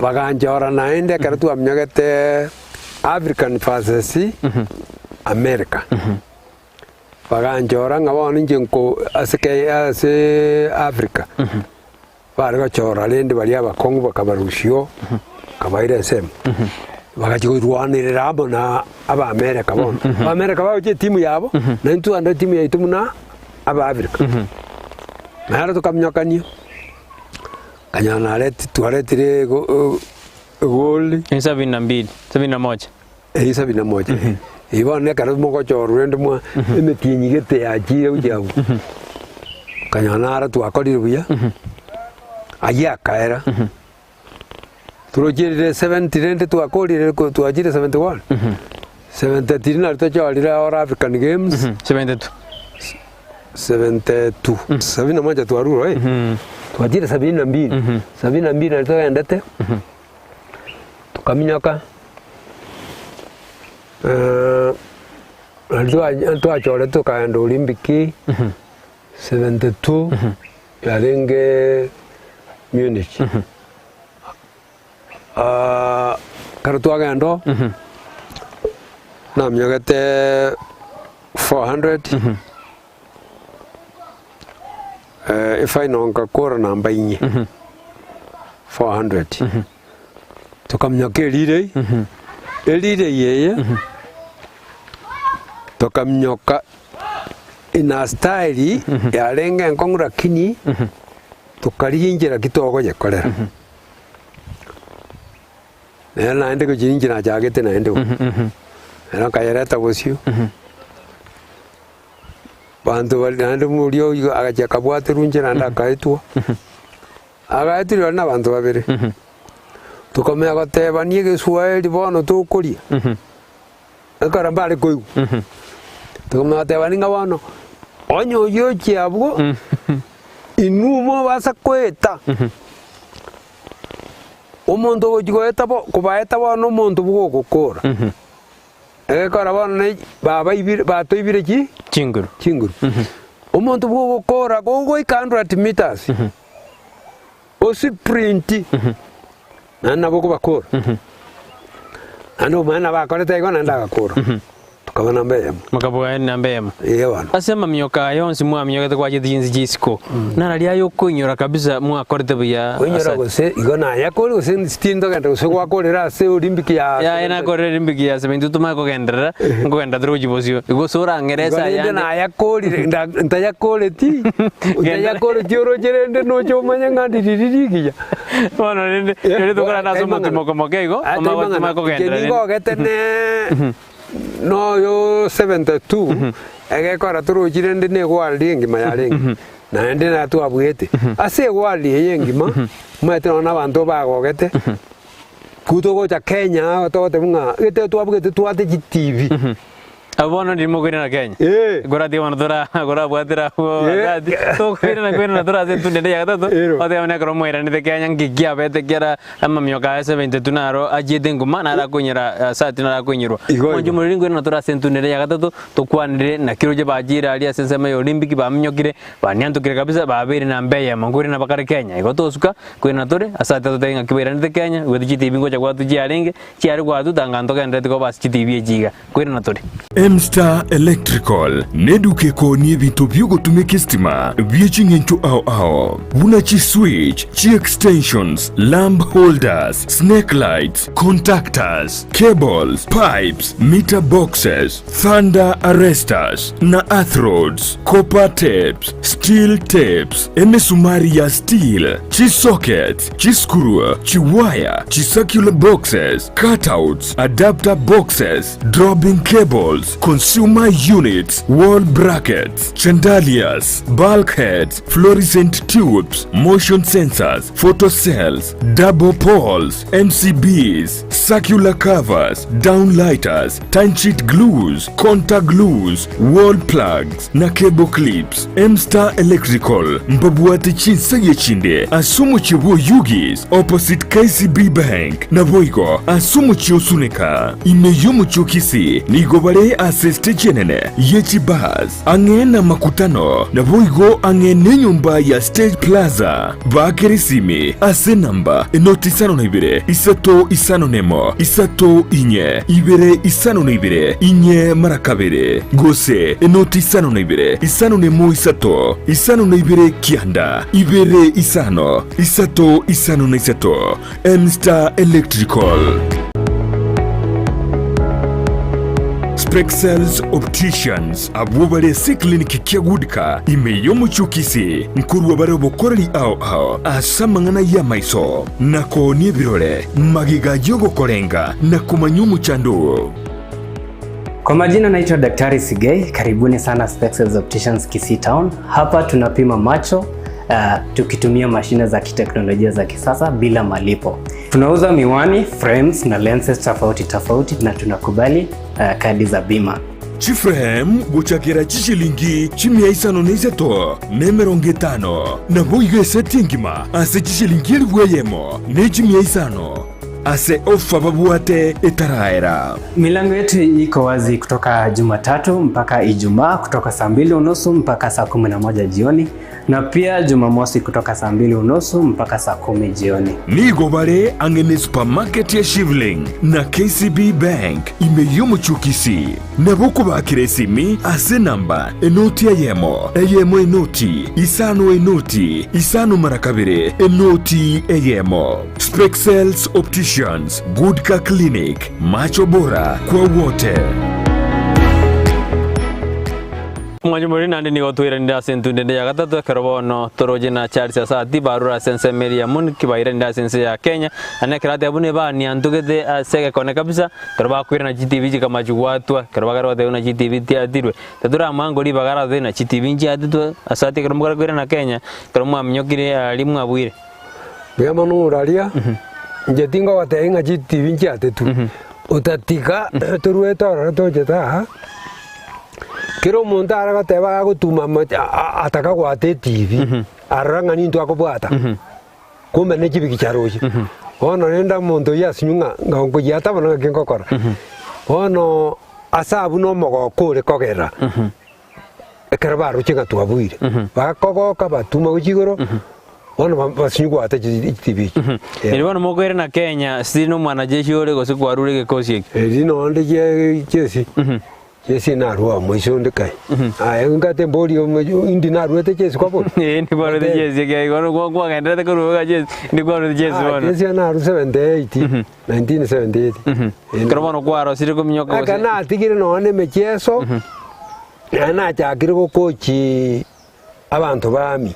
baganchora naende ekero twaminyogete African versus America. Baganchora ng'a bono inche nko ase ke ase Africa, bare gochora rende baria abakong'u bakabarusia oo, bakabaira ensemo. Bagachia koirwanerera amo na Abaamerika bono. Abaamerika bagocha etimu yabo, na intwe twagenda etimu yaito buna Abaafrika. Naro tokaminyokania, nkanyora nareti twaretire ego egoli. Sabini na mbili, sabini na moja. Erio sabini na moja. Erio bono ekero mogochorwa rende mwa emetienyi gete yachire gochia abwo, okanyora naro twakorire buya, ayio akaera. Torochierire 70 rende twakorire ko twachire 71, 73 nario tochorire All African Games, 72. 72, sabini na moja twarure eh, twachire sabini na mbili, sabini na mbili nario togendete. Tokaminyoka, nario twachorete tokagenda Olimpiki 72 yarenge Munich. Ekero twagenda oo, naminyogete 400, efinal nkakora namba inye, 400. Tokaminyoka erirei, erirei eye tokaminyoka in a style yarenge enkong'u lakini tokarigia enchera ki togoyekorera. Nere naende gochia inche nachagete naende bo, nere akayereta bosio. Banto baria naende oria oyio agachia akabwaterwa inche naende akaetwa, agaetirwe aria na abanto babere. Tokamanya gotebania egeswaeri bono tokoria, ekero mbare koigwa, tokamanya gotebania ng'a bono, onye oyio ochia abwo, inwe mobasa koeta, omonto ogochia goeta bo kobaeta bono omonto bwogokora. Egekora bono ne babaibire batoibire chi Chinguru. chinguru. Omonto bw'ogokora gogoika 100 meters osiprinti naende nabo okobakora. Naende omanye nabo akorete igo naende agakora. Tokaba namba eyemo. Mokabua enamba eyemo. Ee bono. Ase amamioka aya onsi mwamiogete gwachete chinse chia isiko, nararia aye okoinyora kabisa mwakorete buya Koinyora asare. gose igo nayakore gose tintogenda gose gwakorera ase Olimpiki ya Yaya nakorire Olimpiki ya 72 tomanye kogenderera, nkogenderera tore gochia bosio. Igo gose orang'ere Igo ase rende ayande. nayakorire nda ntayakoreti, ntayakoreti oroche rende noche omanye ng'a ndiriri rigiya. Bono rende, riria tokorana ase omotimoko moke igo, omanye tomanye kogenderera Inche rende. nigogete ne noyo 72, egekora torochi rende na egwari engima yarenge, naende na twabuete. Ase egwari eye engima, omanyete nonye na abanto bagogete, ko togocha Kenya togoteba ng'a gete twabugete twate chitibi. Abwo bono ndiri mokoirana Kenya. Eh. Koratiga bono tora korabwatera abwo Eh. Azadi. Tokoirana koirana tore ase entunda ende ya gatato. Ero. Otebe buna ekero mwairanete Kenya nki kiabete kera amamioka aya 72 naro achiete nkuma naro akonyora Azadi naro akoinyorwa. Igo, Mwanche igo. omoriri nkoirana tore ase entunda ende ya gatato tokwanere naki roche bachire aria ase ensemo ya Olimpiki baminyokire baniantokire kabisa babeire namba eyemo nkoirana bakare Kenya. Igo tosuka koirana tore Azadi atotebie ng'aki bairanete Kenya goetwa chitibi ngocha gwatwa chiarenge chiare gwatwa tanga ntogendereti koba ase chitibi echi iga. Koirana tore. M-Star Electrical neduka ekoonia ebinto biogotumeka estima bie ching'encho ao ao buna chi-switch, chi-extensions, lamp holders, snake lights, contactors, cables, pipes, meter boxes, thunder arresters na earth rods, copper tapes, steel tapes, emesumari ya steel, chi-sockets, chi-screw, chi-wire, chi-circular boxes, cutouts, adapter boxes, dropping cables, consumer units, wall brackets, chandeliers, bulkheads, fluorescent tubes, motion sensors, photocells, double poles, MCBs, circular covers, downlighters, timesheet glues, contact glues, wall plugs, na cable clips. M-Star Electrical mbabwate chinsagia chinde ase omochie bw'Oyugis opposite KCB Bank, naboigo ase omochie o Suneka. Ime y'omochie o Kisii nigo bare ase estage enene ye chibus ang'e namakutano, naboigo ang'e nenyomba ya Stage Plaza. Baakere esimi ase enamba enoti isano na ibere, isato isano nemo, isato inye, ibere isano na ibere, inye mara kabere, gose enoti isano na ibere, isano nemo isato, isano na ibere kianda, ibere isano, isato isano na isato. M-Star Electrical. Spexels Opticians abwo bare ase eclinic kia Goodcar ime y'omochie o Kisii nkorua bare obokoreri ao ao ase amang'ana y'amaiso na koonia ebirore magega y'ogokorenga na komanya omochando oo. Kwa majina naitwa Daktari Sigei, karibuni sana Spexels Opticians Kisii Town. Hapa tunapima macho tukitumia mashine za kiteknolojia za kisasa bila malipo. Tunauza miwani, frames na lenses tofauti tofauti na tunakubali kadi za bima. Chiframe gochakera chishilingi chimia isano na isato na emerongo etano, naboigo eseti engima ase chishilingi elifu eyemo ne chimia isano ase ofa babwate etaraera. Milango yetu iko wazi kutoka Jumatatu mpaka Ijumaa kutoka saa mbili unusu mpaka saa 11 jioni na pia Jumamosi kutoka saa mbili unusu mpaka saa 10 jioni. Nigo bare ang'e ne supermarket ya Shivling na KCB Bank ime y'omochie o Kisii. Nabo okobakera esimi ase enamba enoti eyemo, eyemo enoti, isano enoti, isano mara kabere, enoti eyemo. Spexels Opticians, Goodcar Clinic, macho bora kwa wote. Omwancho more naende nigo twairanire ase entunda ende ya gatato, ekero bono toroche na Charles Asati barure ase ensemo eria ya Munich bairanire ase ense ya Kenya, naende ekero ateba buna ebaniantogete ase egekone kabisa, ekero bakoirana chitibi chikamachi gwatwa, ekero bagare goteba buna chitibi tiatirwe, tatoramanya ribaga aratebe na chitibi nchiatetwe Asati ekero mokare koirana Kenya, ekero mwaminyokire aria mwabuire. Mbuya mono oraria, inche tingogotebia ng'a chitibi nchiatetwe, otatiga toruete ororo tochete aa, kera omonto are goteba agotuma amache ataka goata etibi, arora ng'a nintwe akobwata, kumbe ne chibigicha aroche. Bono rende omonto oyio asinywe ng'a ng'a nkoyiata bono ng'aki ngokora. Bono ase abwo na omogoko ore kogera. Ekero baroche ng'a twabuire, bakogoka batuma gochia igoro, bono ba- basinywa goata chitibi echi. Erio bono mokoirana Kenya, siri nomwanajeshi ore gose kwarure egekosi eke? Eri nonde gie jesi. Chesi narua omoiso onde kai. Aye ngate mbori indi naruete chesi kwabori. Ee ndikwarwete chesi ekiagera igo nokwo kwagendererete korwa iga chesi ndikwarwete chesi Ah, bono. chesi naru 78, 1978. Ekero bono kwarosire kominyoka gose. Ekero natigire nonya na emechieso, naende nachakire gokochi abanto ba army.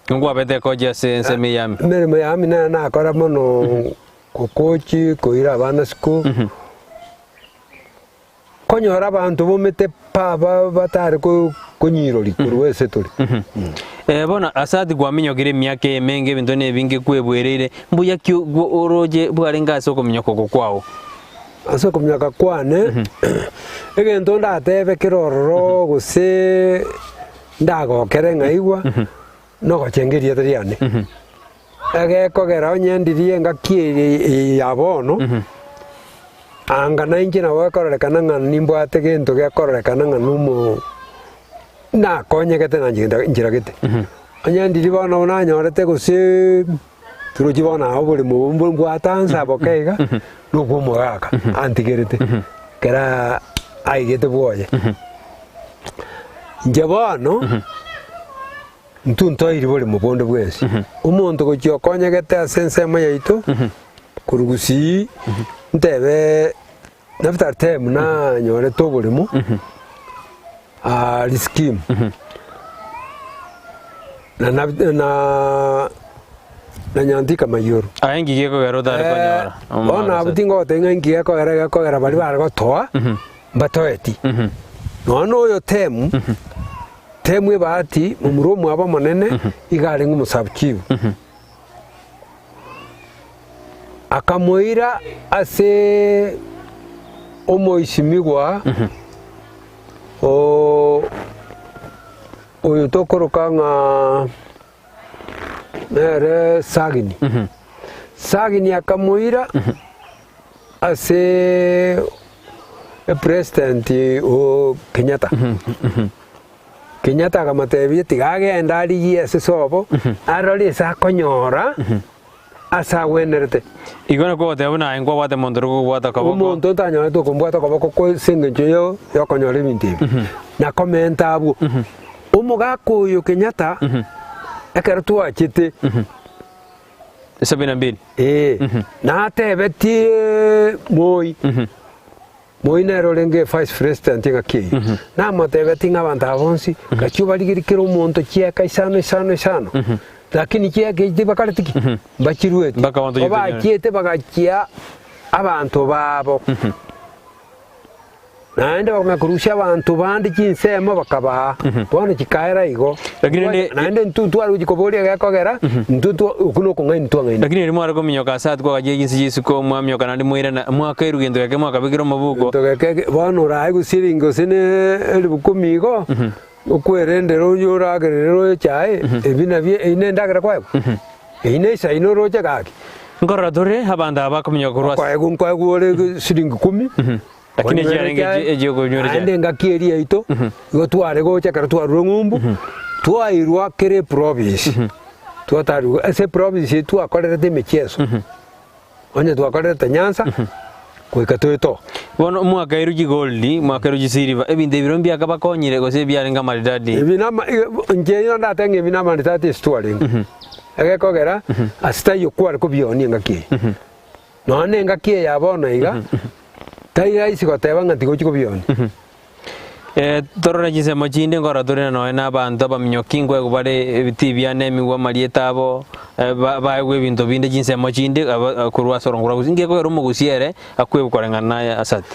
Nkwabete ekochi ase ensemo eye army. Emeremo ya army nere nakora mono gokochi, koira abana school. Konyora abanto bomete pa batare konyiroria korwa ase tore. Eh, bono ase ati kwaminyokire emiaka emenge ebinto nebinge kwebwereire, mbuya ki oroche bwarenge ase okominyoka oko kwao? Ase okominyoka kwane, egento ndatebe kere ororo gose ndagokere ng'aigwa, nogochenga erieta riane. Egekogera onye ndirie engaki eye ya bono, anga nainche nabo ekororekana ng'a nimbwate gento gekororekana ng'a nomo nakonyegete na inche nchera gete. Onye ndiria bono nanyorete gose torochi bono aa oboremo obo mbwate ansa boke iga, nobwa omogaka antigerete, ekero aigete bwoye. Inche bono. Intwe ntoeiri borimo bonde bwensi. Omonto gochia okonyegete ase ensemo yaito korwa gusii, ntebe Naftali Temu nanyorete oborimo aria Sikimu, na na na Nyantika Mayioro. Aye inki gekogera otare konyora? Bono abwo tingogotebia ng'a inki gekogera, gekogera baria bare gotoa mbatoeti. Nonya na oyo Temu. Temu ebahati, momura omwabo omonene iga arenge omosabuchibu. Akamoira ase omoisimigwa o oyo tokoroka ng'a nere Sagini. Sagini akamoira ase epresident o Kenyatta. Kenyatta akamotebia tiga agende arigie ase sobo arore ase akonyora ase agwenerete. Igo nakwo ogoteba buna aye nkwabwate monto ore gokobwata koboko. Omonto otanyorete okombwata koboko kwa ase engencho yo yokonyora ebinto ebi, na komenta abwo. Omogaka oyo Kenyatta ekero twachete. Sabini na mbili. Ee, natebetie Moi, Moi nere orenge vice president engaki eyio, namotebetie ng'a abanto aba bonsi gachia obarigerie kera omonto chieka isano isano isano, lakini chieka echi tibakareti ki? Mbachirueti. Mpaka abanto Ko bachiete bagachia abanto babo. Naende bakamanya korusia abanto bande chinsemo bakabaa, bono chikaera igo. Lakini rende- Naende intwe tware gochia koboria egekogera, intwe twa okwo nokong'aini twang'aini. Lakini riria mware kominyoka ase ati kwagachia chinse chia isiko mwaminyoka naende mwairana, mwakairwa gento geke mwakabekire omobuko. Gento geke bono orae gose siringi gose ne elifu kumi igo, okwerendera onye oragerere echae, ebi nabio eyio ne endagera kwaegwa, eyio ne esaino oroche gaki. Nkorora tore abanto aba bakominyoka korwa ase. Okoegwa nkoegwa ore siringi kumi, Lakini echi yarenge echi- echi okonywera Naende echae. engaki eria yaito, igo tware gocha ekero twarure ng'umbu, twairwa kera eprovince, twatarigwe ase eprovince eyio twakorerete emechieso, onye twakorerete Nyanza, goika toetoe. Bono mwakairwe chigoldi, mwakairwe chisiliva, ebinto ebi birobio mbiakabakonyire gose ebiarenge amaridadi. Ebi nama inche nigo ndatebe ng'a ebi namaridadi ase twarenge, egekogera ase taiyo kware kobionia engaki eyio. Nonya nengaki eye ya bono iga, tari rahisi goteba ng'a tigochi kobionia. Eh, torore chinsemo chinde nkorora tore nonya na abanto abaminyoki nkoegwa bare ebitii biane emigwa amarieta abo, eh, ba- baegwe ebinto binde chinsemo chinde aba korwa ase orongoro rwa gusii. Ngekogera omogusii ere akwebwa koreng'ana naye asati.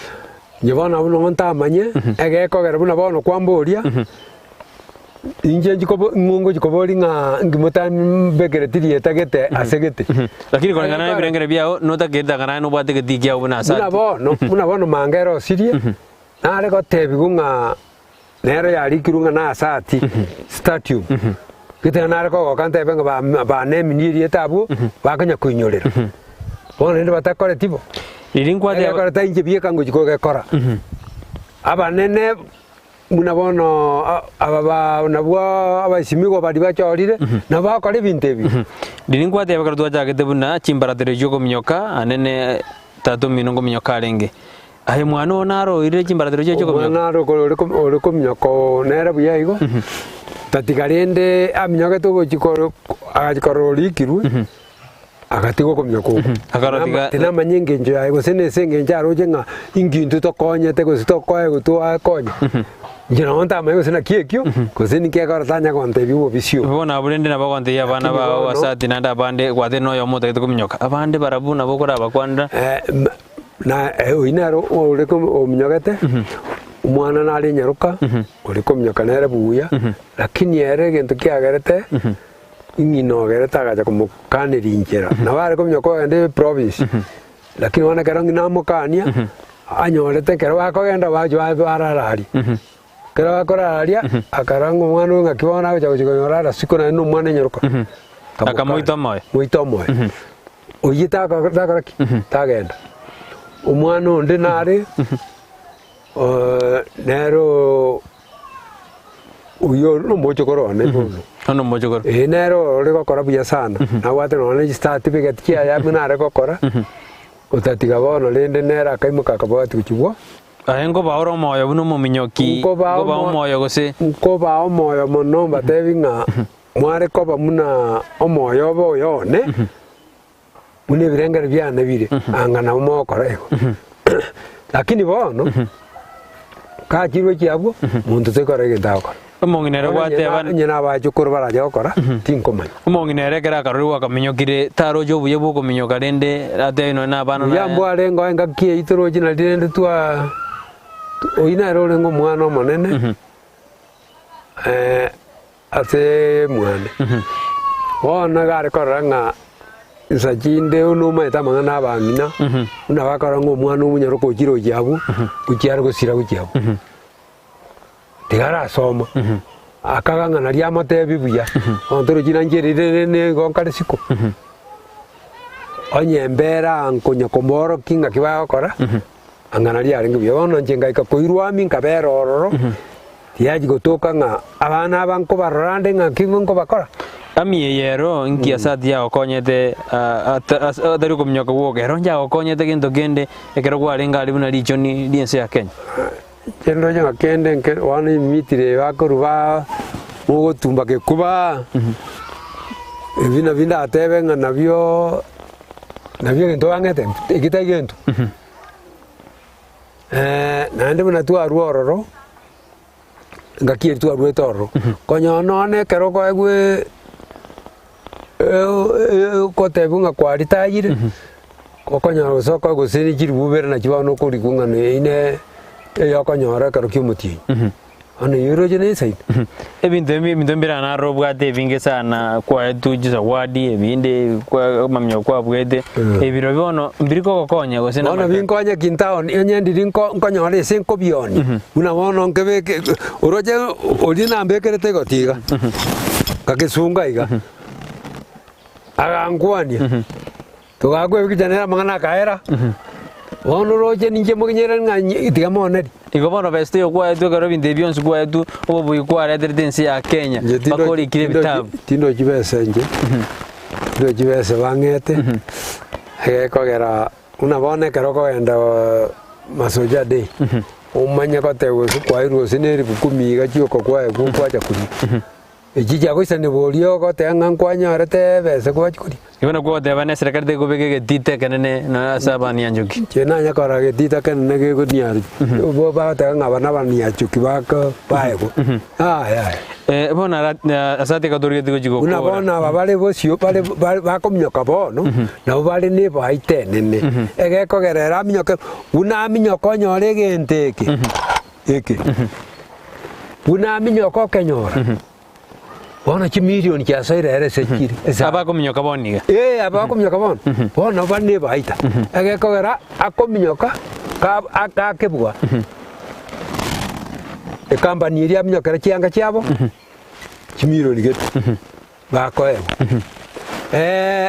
Inche bono abwo nongo ntamanye, egekogera buna bono kwamboria, Inche nchikobo ng'o ngochia koboria ng'a inki motambekereti rieta gete ase gete. Lakini koreng'ana na ebirengere biao, notakerete anga naye nobwate egetii kiao buna ase Buna ati. bono, buna bono manga erosirie, nare gotebigwa ng'a nero yarikirwe ng'a nase ati, stadium. Gete nare kogoka ntebe ng'a ba baneminie erieta abwo, bakonya koinyorera. Bono rende batakoreti bo. Riria nkwateba. Egekora inche bieka ngochia kogekora. Abanene. Buna bono aba nabwo abasimigwa baria bachorire, nabo bagokora ebinto ebi. Riria nkwateba ekero twachagete buna chimbaratero chi'okominyoka, anene tata omino nkominyoka arenge. Aye mwana oo naro oirire chimbaratero chiaye Omwana chi'okominyoka? naro oko- ore kom- ore kominyoka oo nere buya igo, tatiga rende aminyogete ogochia koro agachia korora orikirwe, agatiga okominyoka okwo. Akarora tiga- Tinamanya engencho yaye gose na ase engencho aroche ng'a inki intwe tokonyete gose tokoegwa twakonya. Inche nabo ntamanye gose naki ekio, gose ninki ekero tanya gontebia obobisi obo. Bono abwo rende nabo ogontebia abana Lakini bao bono- ase ati naende abande gwatebire na oyomo otagete kominyoka, abande barabwo nabo okorabakwanera. Na oyio nere ore ominyogete, omwana nare enyaroka, ore kominyoka nere buya, lakini ere egento kiagerete, ng'ina ogerete agacha komokaneria inchera. Nabo are kominyoka ogenda eprovince, lakini bono ekero ng'ina amokania, anyorete ekero bakogenda bacha barara aria. Ekero bakorara aria, akarora ng'a omwana oyo ng'aki bono agocha gochia konyora arasiko naende na omwana enyaroka. Akamoita omoyo. Moita omoyo. Oyio tako takora ki? Tagenda. Omwana onde nare, nere oo oyio nomochokoro one bono. Bono omochokoro. Ee nere ore gokora buya sana, nabwate nonye na chicertificate chiaye abwo nare gokora, otatiga bono rende nere akaimoka akabwati gochia bwo. Aye nkobaa ore omoyo buna omominyoki, Nkobaa nkobaa omo- omoyo gose. Nkobaa omoyo mono mbatebi ng'a mware koba buna omoyo obe oyo one, buna ebirengero biane bire, anga nabo mogokora igo. Lakini bono, gachirwe chiabwo, monto taikora egento agokora. Omong'ina ere Bono onye gwateba. na- onye nabachukuru barache gokora, tinkomanya. Omong'ina ere ekero akarorigwa akaminyokire, taroche obuya bw'okominyoka rende atebi nonya na abana Buya naye. mbwarenge engaki eyio toroche nari rende twa oyio nere orenge omwana omonene, Ase mwane. Bono iga are korora ng'a insa chinde nomanyete amang'ana abang'ina, buna bakorora ng'a omwana omonyaroka ochire gochia abwo, gochia are gosira gochia abwo. Tiga arasoma, akaga ng'a naria amotebi buya, bono torochi na inche rire nigo nkare isiko. Onye embera nkonya komoorokia ng'aki bagokora, Anga naria arenge buya. Bono inche ngaika koirwa ami nkabera ororo, tiyachi gotoka ng'a abana aba nkobarora ande ng'aki nkobakora. Ami eye ero nki ase ati yagokonyete atari okominyoka gwoka, ero njagokonyete gento kende ekero kwarenge aria buna richoni ri'ense ya Kenya? Inche ndoche ng'a kende nke bono emitiri eye bakorwa ba mogotumba gekuba, ebi nabio ndatebe ng'a nabio nabio egento bang'ete eki tari gento. Naende buna twarwa ororo, engaki eria twarwete ororo, konya nonye ekero okoegwa ogotebiwa ng'a kwaritayire, okonyora gose okoe gose ne chiribu ibere nachi bono okorikwa ng'a eyio ne eyokonyora ekero kia omotienyi. Bono eyio oroche ne esaini. Ebinto ebi ebinto mbire naro obwate ebinge sana kwaetwe chisawadi ebinde kwa amaminyoko kwabwete ebiro bono mbiri kogokonya gose Bono namate. binkonye ki ntaoni onye ndiri nko nkonyora ase nkobionia buna bono nkebeke oroche oria nambekerete egoti iga ngakesunga iga agankwania Togakwa ebigicha nere amang'ana akaera, bono oroche ninche moginyereri ng'a inye tiga monerie. Igo bono best oyo kwaetwe ekero ebinto ebi bionsi kwaetwe, obobui kwareterete ense ya Kenya, Inche mpaka tindochi orikire tindochi ebitabu. tindochi besa inche, tindochi besa bang'ete, egekogera buna bono ekero okogenda Masoja day, omanye goteba gose kwairwe gose na erifu kumi iga chioka kwaegwa kwacha koria. Echi chiagoisanigwa oria ogoteba ng'a nkwanyorete ebesa gwachia koria. Igo nakwo ogoteba na eserekari tekobeka egetita ekenene nonya ase abanianchoki. Inche nanye korora getita ekenene gekoniarokia, bo bagoteba ng'a aba nabaniachoki bako baegwa, yaya yaya. Eh, bono ara ase ati torigetie gochia Buna gokora. bono aba bare bosio bare bare bakominyoka bono, nabo bare na ebaita enene, egekogera ere aminyoke, buna aminyoke onyore egento eke, eke. Buna aminyoka okenyora, bono chimilioni chiasoire ere ase chire ase Aba akominyoka bono iga. Ee, aba akominyoka bono, bono nabo bare nebaita. Egekogera akominyoka ka akebua ecompany eria aminyokera chianga chiabo, chimilioni gete bakoegwa.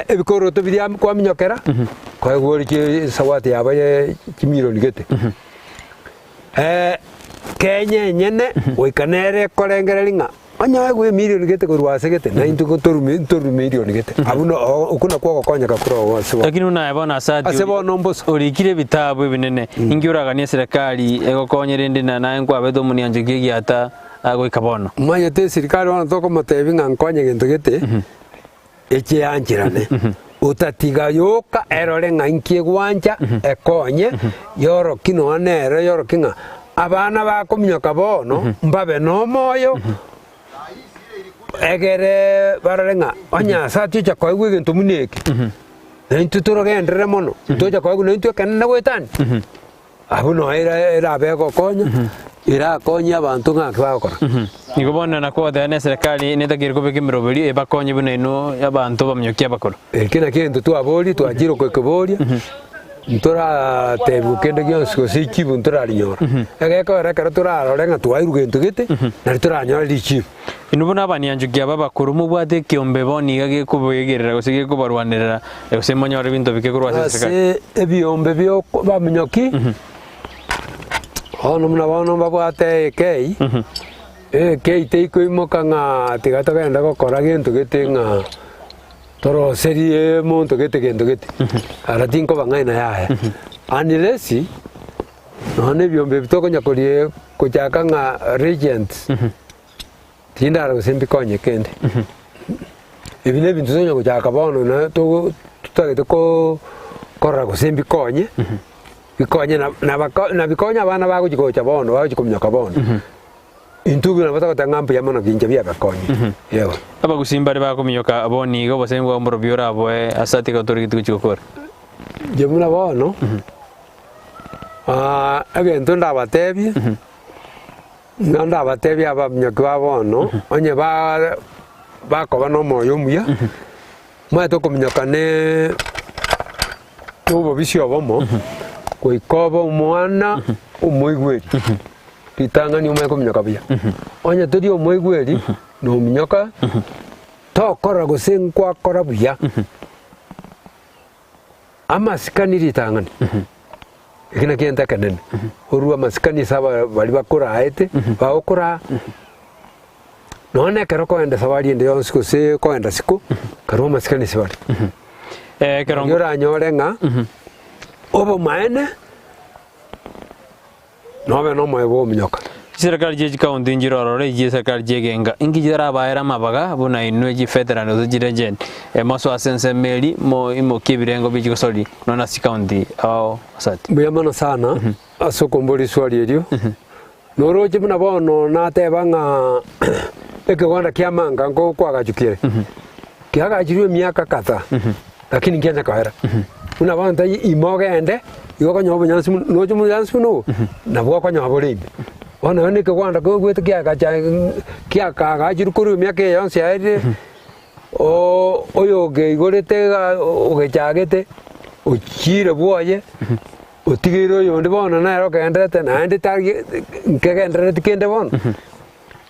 Ebikoroto biria kwaminyokera, koegwa ore esawati yabo ye chimilioni gete. Kenya enyene goika nere ekorengereria ng'a. Onye oegwe emilioni gete korwa ase gete, na intwe gotorumi ntorumi milioni gete. Abwo no oo okwo nakwo ogokonyeka kore oo ase bono. Lakini buna aye bono ase ati Ase bono mbosa. orikire ebitabu ebinene, inki oraganie eserekari egokonye rende na naye nkwabete omonianchoki egiata goika bono? Omanyete eserikari bono tokomotebia ng'a nkonye gento gete, echeancherane, otatiga yoka erore ng'a inki egwancha ekonye, yoroki nonya nere yoroki ng'a abana bakominyoka bono mbabe nomoyo, egere barore ng'a onye ase atocha koegwa egento buna eke, naintwe torogenderere mono, ntocha koegwa naintwe ekenene goetania. Abwo noe erabe egokonya, erakonye abanto ng'aki bagokora. Nigo bono nakogotebia na eserekari netakeire kobeka emeroberio ebakonye buna inwe abanto baminyokia abakoro. Eke nakio egento twaboria, twachire gokeboria, ntoratebiwa kende gionsi gose echibu ntorarinyora. Egekogera ekero torarore ng'a twairwe gento gete, nari toranyore richibu. Inwe buna abanianchoki aba abakoro mobwate ekiombe bono iga gekobegerera gose gekobarwanerera, gose monyore ebinto bike korwa ase eserikari. Ase ebiombe bio baminyoki, bono buna bono mbabwate AK, AK teikoimoka ng'a tiga togende gokora gento gete ng'a toroserie monto gete gento gete, ara tinkoba ng'aina yaya, unless Nonya nebiombe ebi tokonya koria gochaka ng'a regents, tindara gose mbikonye kende. Ebi nebinto tokonya gochaka bono na togo totagete ko korora gose mbikonye, bikonye na nabako nabikonye abana bagochi gocha bono bagochi kominyoka bono. Intwe buna nabo togoteba ng'a mbuya mono gincha biabakonye. Ewa. Abagusii mbare bakominyoka bono iga obosemi bwabo mborobio oraboe ase atiga otorigeti gochia gokora. Inche buna bono. Egento ndabatebie, ng'a ndabatebie abaminyoki ba bono, onye ba bakoba na omoyo omuya, omanyete okominyoka ne na obobisi obomo, goika obe omwana omoigweri, ritang'ani omanye kominyoka buya. Onye tori omoigweri, nominyoka, tokora gose nkwakora buya. Amasikani ritang'ani, eki nakio egento ekenene, orue amasikani ase aba baria bakoraete, bagokoraa, nonya na ekero okoenda esabari ende yonsi gose okoenda siko, karue amasikani ase bare. Ekero Nario oranyore ng'a obomaene. Nobe nomoyo bw'ominyoka. Chiserikari chie chikaunti nchire ororo echi chi'eserikari chi'egenka, inki chitarabaere amabaga buna inwe chifeterani gose chiregent, mosoe ase ensemo eria, moimokie ebirengo bie chigosori nonya ase chikaunti ao asati. Mbuya mono sana ase okomboria riswali erio. Noroche buna bono nateba ng'a ekegwanda kia manga nko kwagachukire, kiagachirwe emiaka kadhaa, lakini nkianya koera. Buna bono tai ime ogende, igo okonyora obonyansi buna noche obonyansi buna obo, nabwo okonyora bore ime. Bono nonye na ekegwanda kegwete kiagacha kiakagachirwe korwa emiaka eye yonsi yaerire, oyokeigorete iga ogechagete, ochiire bwoye, otigeire oyonde bono nere ogendererete naende tari nkegenderereti kende bono.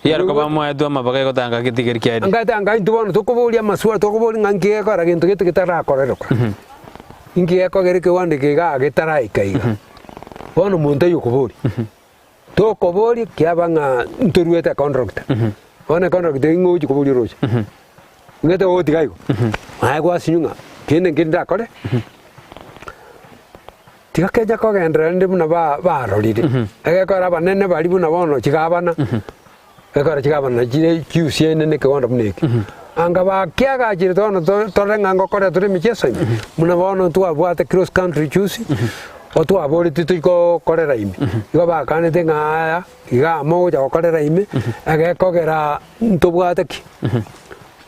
Riarokwa bamoetwe amabaga egotanga getigeri kiaye. Ngaete anga intwe bono tokoboria amaswali tokoboria ng'a nki gekogera gento gete getarakorerwa. Inki gekogera ekewanda eke igaa getaraika iga. Bono omonto oyio okoboria. Tokoboria kiaba ng'a ntoruete econtract. Bono econtract eyio ng'o ogochia koboria oroche. Ng'ete ogotiga igo. Naye gwasinywa ng'a kende nkeri ndakore. Tiga kecha kogenderera rende buna barorire, egekora abanene baria buna bono chigabana, egekora chigabana chire chiusiaine na ekegondo buna eke. Anga bakiagachire bono torore ng'a ngokorera tore emicheso ime, buna bono twabwate cross country juzi, otwaboretie tochi gokorera ime, igo bakanete ng'a aya iga amo ogocha gokorera ime, egekogera ntobwate ki?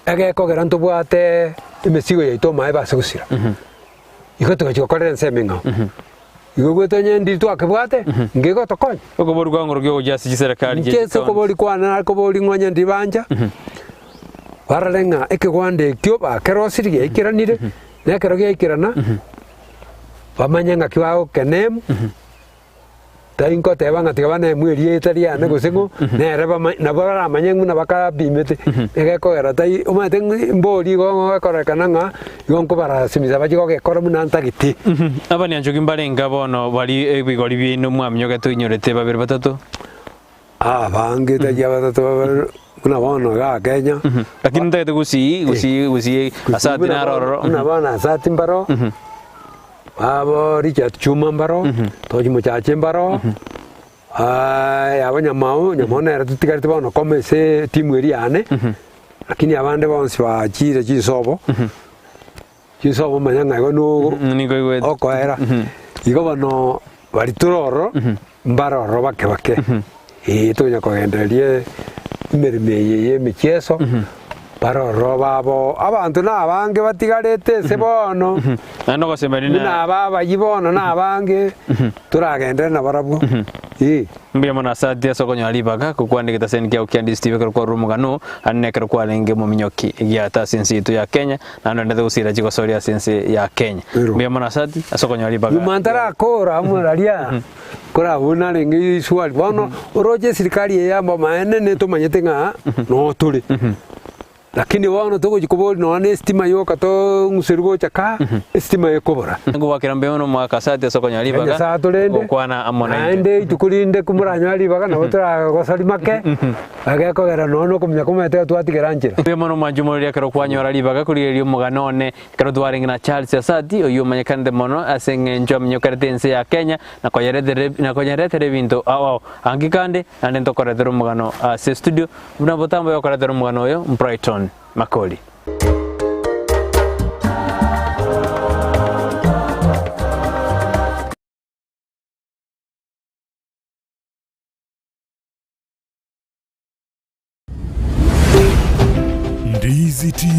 Egekogera ntobwate emesigo yaito omaye base gosira. Igo togachia gokorera ensemo eng'ao. Igo goeta onye ndiri twakebwate, ngegotokonya. Okobori kwa ng'orokia ogochia ase chiserekari Inche ase okobori kwane nare kobori ng'a onye ndiri bancha, barore ng'a ekegwanda ekio bakerosirie giaikeranire, na ekero giaikerana, bamanye ng'aki bagokenemu. Tai nkoteba ng'a tiga banemwe erieta riane gose ng'o, nere bama nabo baramanye buna bakabimete, egekogera tai omanyete ng'a mbori igo gokorekana ng'a igo nkobarasimisa bachie gogekora buna ntagete. Abanyanchoki mbarenge bono baria ebigori biaino mwaminyogete oinyorete babere batato. Abange tari abatato babere. Buna bono igaa Kenya, Lakini ntagete gusii, gusii, gusii, Asati buna naro bono- ororo. buna bono Asati mbaro, babo Richard Chuma mbaro, Tochi Mochache mbaro, yabo Nyamao, Nyamao nere totigarete bono koma ase etimu eria yane, lakini abande bonsi bachire chinsobo, chinsobo omanye ng'a igo no Nigo igwete. okoera. Igo bono baria tore ororo, mbare ororo bake bake, eh tonya kogendereria emeremo eye ya emechieso, bare ororo babo, abanto na abange batigarete ase bono, Naende ogosemeria buna na aba abayia bono na abange, toragenderere nabarabwo, eh. Mbuya mono Asati ase okonyora ribaga gokwana egetaseni kiao kia Ndizi TV ekero kwarure omogano oo, naende nekero kwarenge omominyoki egiata ase ense yaito ya Kenya, naende oendete gosira chigosori ase ense ya Kenya. Ero. Mbuya mono Asati ase okonyora ribaga. Nyuma ntarakora amoraria, korabwo narenge iswali, bono oroche esirikari eye yamba amaene netomanyete ng'a notore. Lakini bono togochia koboria nonya na estima yoka tong'userwe gocha kaa, estima ekobora. Ngobakera mbuya mono omogaka Asati ase okonyora Tiga ribaga Nyasae atorende, gokwana amo naintwe. naende rituko rinde komoranyore ribaga nabo toragosori make, agekogera nonya na okomunya komanyete iga twatigera nchera. Mbuya mono omwanchi omoreri ekero kwanyora ribaga korigereria omogano one ekero twarenge na Charles Asati oyio omanyekanete mono ase eng'encho aminyokerete ense ya Kenya na koyeretere na konyeretera ebinto ao ao. Anki kande naende ntokoretere omogano ase studio buna botambe oyokoretera omogano oyo Brighton Makori. Ndizi TV.